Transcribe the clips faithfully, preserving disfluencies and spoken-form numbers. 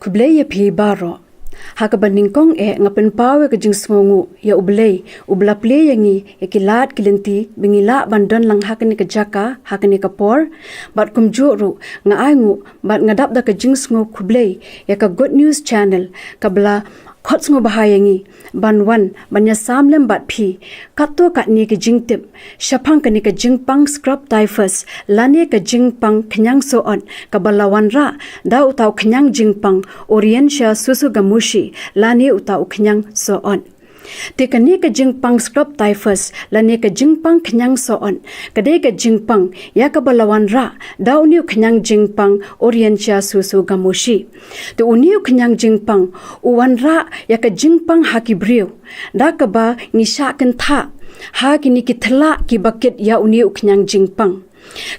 Khublei ïa phi baroh. Ha kaba nyngkong eh nga pynpaw ïa ka jingsngewnguh ïa U Blei, uba la plie ïa ngi ïa ki lad ki lynti ba ngi lah ban don lang ha kane ka jaka, ha kane ka por. Bad kumjuh ruh nga ainguh bad nga dap da ka jingsngew khublei ïa ka Good News Channel, kaba la khot sngewbha ïa ngi ban wan ban ïasam lem bad phi katto katne ki jingtip shaphang kane ka jingpang scrub typhus lane ka jingpang khñiang soh-ot, kaba la wanrah da uta u khñiang jingpang Orientia susugamushi lane uta u khñiang soh-ot. Te kane ka jingpang scrub typhus lane ka jingpang khñiang soh-ot ka dei ka jingpang ïa kaba la wanrah da une u khñiang jingpang Orientia susugamushi. Te une u khñiang jingpang u wanrah ïa ka jingpang ha ki briew da kaba ngi shah kynthah ha kine ki thlak kiba kit ïa une u khñiang jingpang.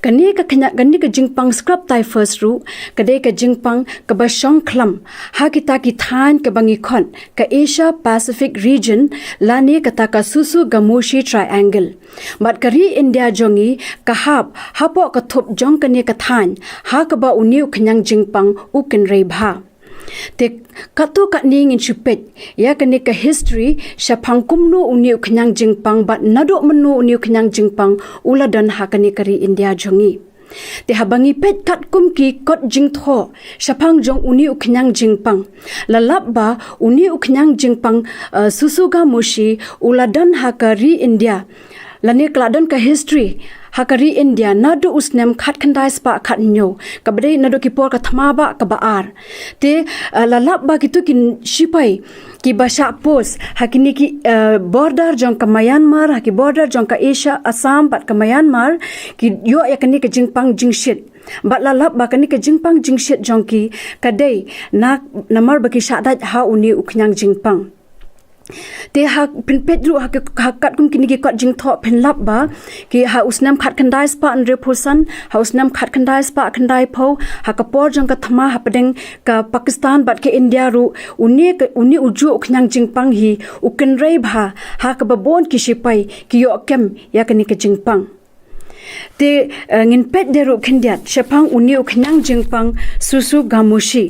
Kane ka khñiang, kane ka jingpang scrub typhus ruh ka dei ka jingpang kaba shong khlam ha kita ki thaiñ kaba ngi khot ka Asia Pacific region lane kata ka Susugamushi Triangle. Bad ka ri India jong ngi ka hap hapoh ka thup jong kane ka thaiñ ha kaba une u khñiang jingpang u kynrei bha. Te katto katne ngin shu peit ïa kane ka history shaphang kumno une u khñiang jingpang bad naduh mynno une u khñiang jingpang u la don ha kane ka ri India jong ngi. Te haba ngi peit katkum ki kot jingthoh shaphang jong une u khñiang jingpang, la lap ba une u khñiang jingpang, eh, Susugamushi u la don ha ka ri India lane ka la don ka history ha ka ri India naduh u snem khatkhyndai spah khathynñiew, kaba dei naduh ki por ka thma bah kaba ar. Te, eh, la lap ba kito ki sipai kiba shah post ha kine ki, eh, border jong ka Myanmar, ha ki border jong ka Asia, Assam bad ka Myanmar, ki ïoh ïa kane ka jingpang jingshit. Bad la lap ba kane ka jingpang jingshit jong ki ka dei na, namar ba ki shah dait ha une u khñiang jingpang. Te ha phin peit ruh ha ki, ha katkum kine ki kot jingthoh phin lap ba ki ha u snem khatkhyndai spah hynriewphew san, ha u snem khatkhyndai spah khyndaiphew, ha ka por jong ka thma hapdeng ka Pakistan bad ka India ruh, une ka, une u juh u khñiang jingpang hi u kynrei bha ha kaba bun ki sipai ki ïoh kem ïa kane ka jingpang. Te, eh, ngin peit de ruh khyndiat shaphang une u khñiang jingpang Susugamushi.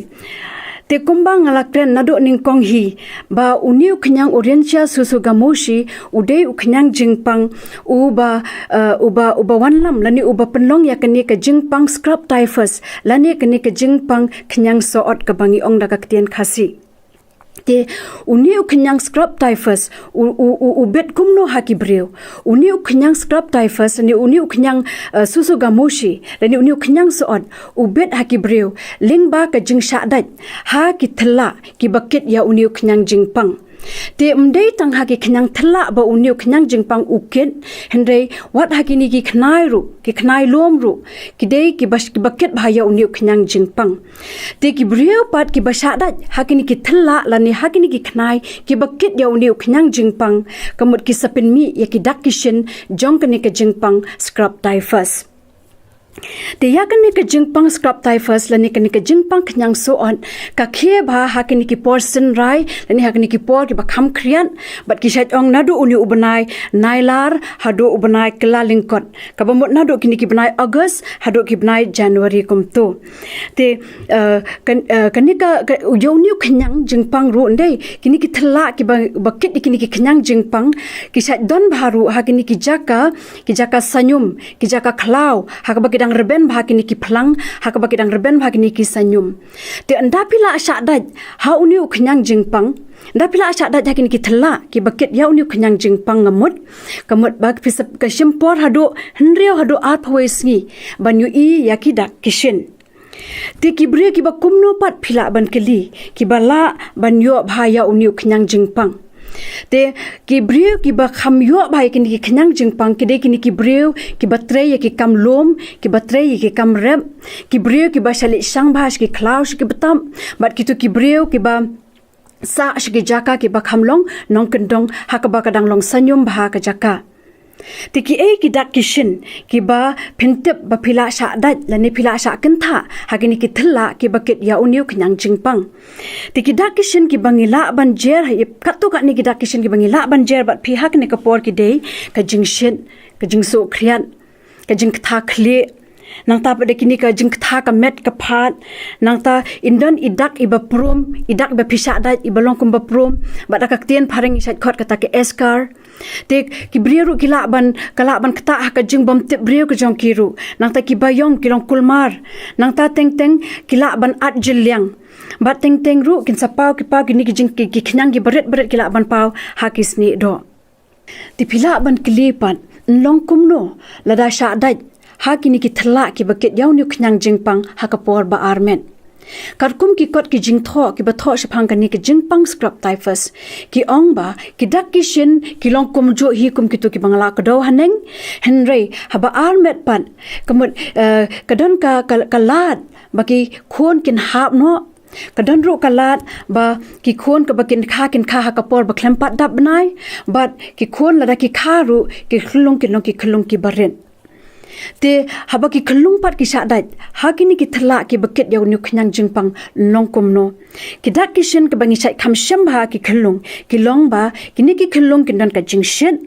Te kumba nga la kren naduh nyngkong hi ba une u khñiang Orientia Susugamushi u dei u khñiang jingpang uba, eh, uba, uba wanlam lane uba pynlong ïa kane ka jingpang scrub typhus lane kane ka jingpang khñiang soh-ot kaba ngi ong da ka ktien Khasi. Te une u khñiang scrub typhus u, u, u, u bit kumno ha ki briew? Une u khñiang scrub typhus lane une u khñiang, eh, Susugamushi lane une u khñiang soh-ot u bit ha ki briew lyngba ka jingshah dait ha ki thlak kiba kit ïa une u khñiang jingpang. Te ym dei tang ha ki khñiang thlak ba une u khñiang jingpang u kit, hynrei wat ha kine ki khnai ruh, ki khnai lum ruh ki dei kiba, kiba kit bha ïa une u khñiang jingpang. Te ki briew pat kiba shah dait ha kine ki thlak lane ha kine ki khnai kiba kit ïa une u khñiang jingpang, ka mut ki sa pynmih ïa ki dak ki shin jong kane ka jingpang scrub typhus. Te ïa kane ka jingpang scrub typhus lane kane ka jingpang khñiang soh-ot ka khie bha ha kine ki por synrai lane ha kine ki por kiba kham khriat, bad ki shait ong naduh une u bnai Nailar haduh u bnai Kyllalyngkot, kaba mut naduh kine ki bnai August haduh ki bnai January kumto. Te, eh, kan, eh, kane ka, ka, ïa une u khñiang jingpang ruh, ym dei, kine ki thlak kiba, ba kit ïa kine ki khñiang jingpang ki shait don bha ruh ha kine ki jaka, ki jaka saiñum, ki jaka khlaw, ha kaba ki dang rben bha kine ki phlang, ha kaba ki dang rben bha kine ki saiñum. Te ynda phi lah shah dait ha une u khñiang jingpang, ynda phi lah shah dait ha kine ki thlak kiba kit ïa une u khñiang jingpang, ka mut, ka mut ba phi sa, ka shim por haduh hynriew haduh arphew wei sngi ban ïohi ïa ki dak ki shin. Te ki briew kiba kumno pat phi lah ban kylli kiba lah ban ïoh bha ïa une u khñiang jingpang? Te ki briew kiba kham ïoh bha ïa kine ki khñiang jingpang ki dei kine ki briew kiba trei ïa ki kam lum, kiba trei ïa ki kam rep, ki briew kiba shah leit shang bha sha ki khlaw sha ki btap, bad kito ki briew kiba sah sha ki jaka kiba kham long nongkyndong ha kaba ka dang long saiñum bha ka jaka. Te kiei ki dak ki shin kiba phin tip ba phi lah shah dait lane phi lah shah kynthah ha kine ki thlak kiba kit ïa une u khñiang jingpang? Te ki dak ki shin kiba ngi lah ban jer, ha, katto katne ki dak ki shin kiba ngi lah ban jer bad phi ha kane ka por ki dei ka jingshit, ka jingsoh khriat, ka jingktah khlieh, Nangta pat da kine ka jingktha ka met ka phad. Nangta yn don i dak iba prum, i dak iba phi shah dait iba long kum ba prum. Bad da ka ktien phareng i shait khot kata ka eschar. Te ki briew ruh ki lah ban, ka lah ban ktah ha ka jingbym tip briew ka jong ki ruh. Nangta kiba ïong ki long kulmar. Nangta teng teng ki lah ban at jylliew. Bad teng teng ruh kin sa paw ki paw kine ki jing ki, ki khñiang kiba rit ba rit ki lah ban paw ha ki snieh doh. Te phi lah ban kylli pat, yn long kumno lada shah dait ha kine ki thlak kiba kit ïa une u khñiang jingpang ha ka por ba ar met. Katkum ki kot ki jingthoh kiba thoh shaphang kane ka jingpang scrub typhus, ki ong ba ki dak ki shin ki long kumjuh hi kum kito kiba nga la kdew haneng. Hynrei haba ar met pat, ka mut, eh, ka don ka, ka, ka lad ba ki khun kin hap noh. Ka don ruh ka lad ba ki khun kaba kin kha kin kha ha ka por ba khlem pat dap bnai. Bad ki khun lada ki kha ruh ki khyllung kin long ki khyllung kiba rit. Te haba ki khyllung pat ki shah dait ha kine ki thlak kiba kit ïa une u khñiang jingpang, long kumno? Ki dak ki shin kaba ngi shait kham shem bha ki khyllung, ki long ba kine ki khyllung kin don ka jingshit.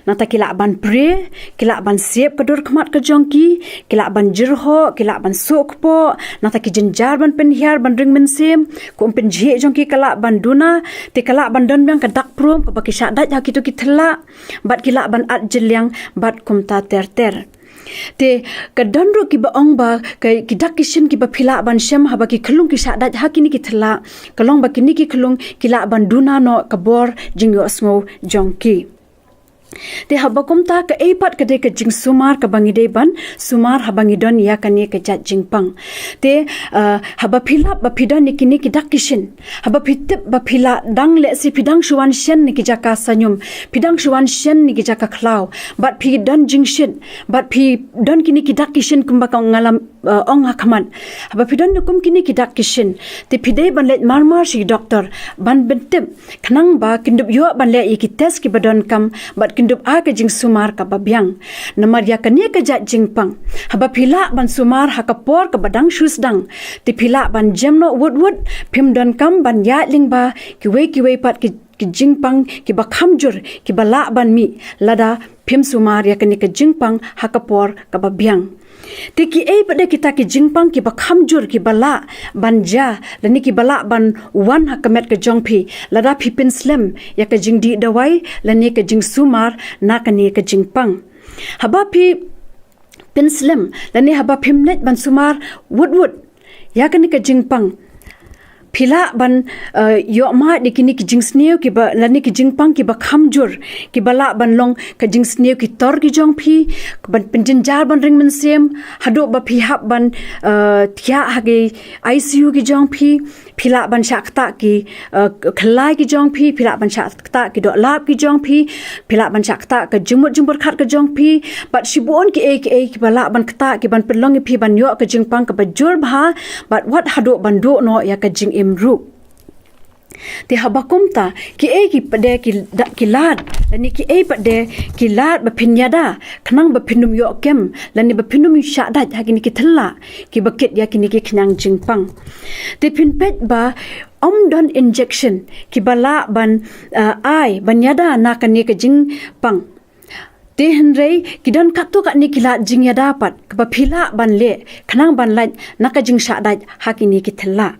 Nangta ki lah ban prie, ki lah ban sep ka dur khmat ka jong ki, ki lah ban jyrhoh, ki lah ban suh kpoh. Nangta ki jynjar ban pynhiar ban ring mynsiem, ka um pynjhieh jong ki ka lah ban duna. Te ka lah ban don biang ka dak prum kaba ki shah dait ha kito ki thlak. Bad ki lah ban at jylliew bad kumta ter ter. Te ka don ruh kiba ong ba ka, ki dak ki shin kiba phi lah ban shem haba ki khyllung ki shah dait ha kine ki thlak, ka long ba kine ki khyllung ki lah ban duna noh ka bor jingïohsngew jong ki. Te haba kumta, kaei pat ka dei ka jingsumar kaba ngi dei ban sumar haba ngi don ïa kane ka jait jingpang? Te, ah, haba phi lap ba phi don ïa kine ki dak ki shin, haba phi tip ba phi la dang, lehse phi dang shu wan shen na ki jaka sanium, phi dang shu wan shen na ki jaka khlaw, bad phi don jingshit, bad phi don kine ki dak ki shin kumba ka nga la, uh, ong ha khmat. Haba phi don kum kine ki dak ki shin, te phi dei ban leit mar mar sha ki doktor ban pyntip, khnang ba kin dup ïoh ban leh ïa ki test kiba donkam bad kin dup ai ka jingsumar kaba biang. Namar ïa kane ka jait jingpang, haba phi lah ban sumar ha ka por kaba dang shu sdang, te phi lah ban jem noh wut wut, phim donkam ban ïaid lyngba kiwei kiwei pat ki, ki jingpang kiba kham jur kiba lah ban mih lada phim sumar ïa kane ka jingpang ha ka por kaba biang. Te kiei pat de kita ki jingpang kiba kham jur kiba lah ban jia lane kiba lah ban wan ha ka met ka jong phi lada phi pynslem ïa ka jingdih dawai lane ka jingsumar na kane ka jingpang? Haba phi pynslem lane haba phim leit ban sumar wut wut ïa kane ka jingpang, phi lah ban, eh, ïoh mad ïa kine ki jingsniew kiba, lane ki jingpang kiba kham jur, kiba lah ban long ka jingsniew ki tor ki jong phi, ban pynjynjar ban ring mynsiem, haduh ba phi hap ban, eh, thiah ha ki I C U ki jong phi, phi lah ban shah ktah ki, eh, khyllai ki jong phi, phi lah ban shah ktah ki dohlap ki jong phi, phi lah ban shah ktah ka jingmut jingpyrkhat ka jong phi, bad shibun kiei kiei kiba lah ban ktah ki ban pynlong ïa phi ban ïoh ka jingpang kaba jur bha, bad wat haduh ban duh noh ïa ka jingim ruh. Te haba kumta, kiei ki pat de ki da-, ki lad, lane kiei pat de ki lad ba phin ïada, khnang ba phin ym ïoh kem, lane ba phin ym shah dait ha kine ki thlak kiba kit ïa kine ki khñiang jingpang? Te phin peit ba ym don injection kiba lah ban, ah, ai ban ïada na kane ka jingpang. Te hynrei ki don katto katne ki lad jingïada pat kaba phi lah ban leh khnang ban lait na ka jingshah dait ha kine ki thlak.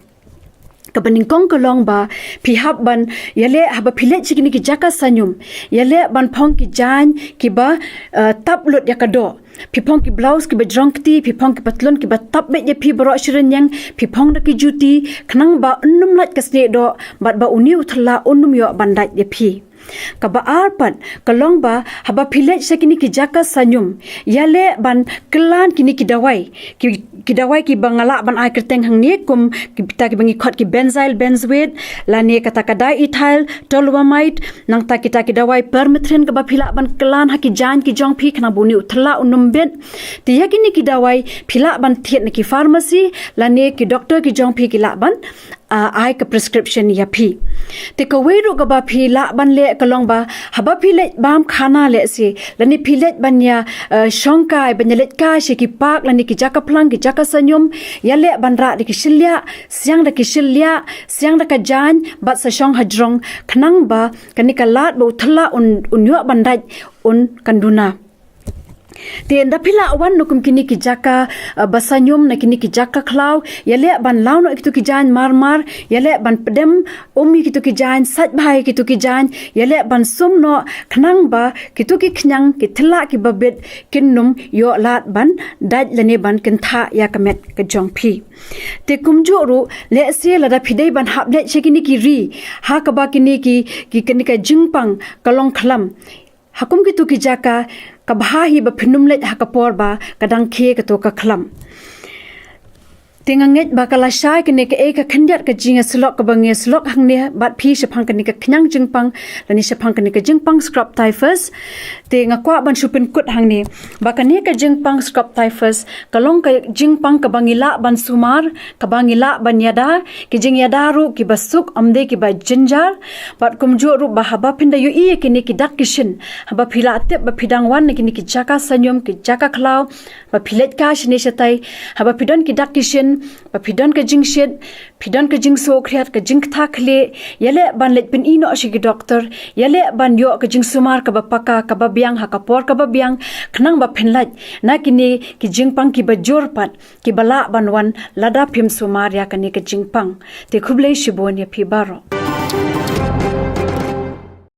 Kaba nyngkong ka long ba phi hap ban ïaleh, haba phi leit sha kine ki jaka sanium, ïaleh ban phong ki jaiñ kiba, eh, tap lut ïa ka doh. Phi phong ki blouse kiba jrong kti, phi phong ki patlun kiba tap beit ïa phi baroh shi rynïeng, phi phong da ki juti, khnang ba un ym lait ka snieh doh bad ba une u thlak un ym ïoh ban dait ïa phi. Kaba ar pat ka long ba haba phi leit sha kine ki jaka sanium, ïaleh ban kyllan kine ki dawai, ki, ki dawai kiba nga lah ban ai kyrteng hangne kum kita kiba ngi khot ki benzyl benzoate, lane kata ka diethyl toluamide, nangta kita ki dawai permethrin kaba phi lah ban kyllan ha ki jaiñ ki jong phi khnang ba une u thlak un ym bit. Te ïa kine ki dawai phi lah ban thied na ki pharmacy, lane ki doktor ki jong phi ki lah ban, ah, ai ka prescription ïa phi. Te kawei ruh kaba phi lah ban leh ka long ba haba phi leit bam khana lehse, lane phi leit ban ïa, eh, shongkai, ban ïa leit kai sha ki park lane ki jaka phlang, ki jaka sanium, ïaleh ban rah da ki shylliah, siang da ki shylliah, siang da ka jaiñ, bad sa shong hajrong, khnang ba kane ka lad ba u thlak un, un ïoh ban dait un kan duna. Te ynda phi lah wan na kum kine ki jaka, uh, ba sanium, na kine ki jaka khlaw, ïaleh ban law noh ïa kito ki jaiñ marmar, ïaleh ban pdem um ïa kito ki jaiñ, sait bha ïa kito ki jaiñ, ïaleh ban sum noh, khnang ba kito ki khñiang, ki thlak kiba bit, kin nym ïoh lad ban dait lane ban kynthah ïa ka met ka jong phi. Te kumjuh ruh, lehse lada phi dei ban hap leit sha kine ki ri, ha kaba kine ki, ki kine ka jingpang ka long khlam, ha kum kito ki jaka, ka bha hi ba phin nym leit ha ka por ba ka dang khie kato ka khlam. Te nga ngeit ba ka lashai kane kaei ka khyndiat ka jingïasyllok kaba ngi ïasyllok hangne bad phi shaphang kane ka khñiang jingpang, lane shaphang kane ka jingpang scrub typhus. Te nga kwah ban shu pynkut hangne ba kane ka jingpang scrub typhus ka long ka jingpang kaba ngi lah ban sumar, kaba ngi lah ban ïada, ki jingïada ruh kiba suk, ym dei kiba jynjar. Bad kumjuh ruh ba haba phin da ïohi ïa kine ki dak ki shin, haba phi lah tip ba phi dang wan na kine ki jaka sanium, ki jaka khlaw, ba phi leit kai shane shatai, haba phi don ki dak ki shin, ba phi don ka jingshit, phi don ka jingsoh khriat, ka jingktah khlieh, ïaleh ban leit pyni noh sha ki doktor, ïaleh ban ïoh ka jingsumar kaba paka, kaba biang, ha ka por kaba biang, khnang ba phin lait na kine ki jingpang kiba jur pat, kiba lah ban wan lada phim sumar ïa kane ka jingpang. Te khublei shibun ïa phi baroh.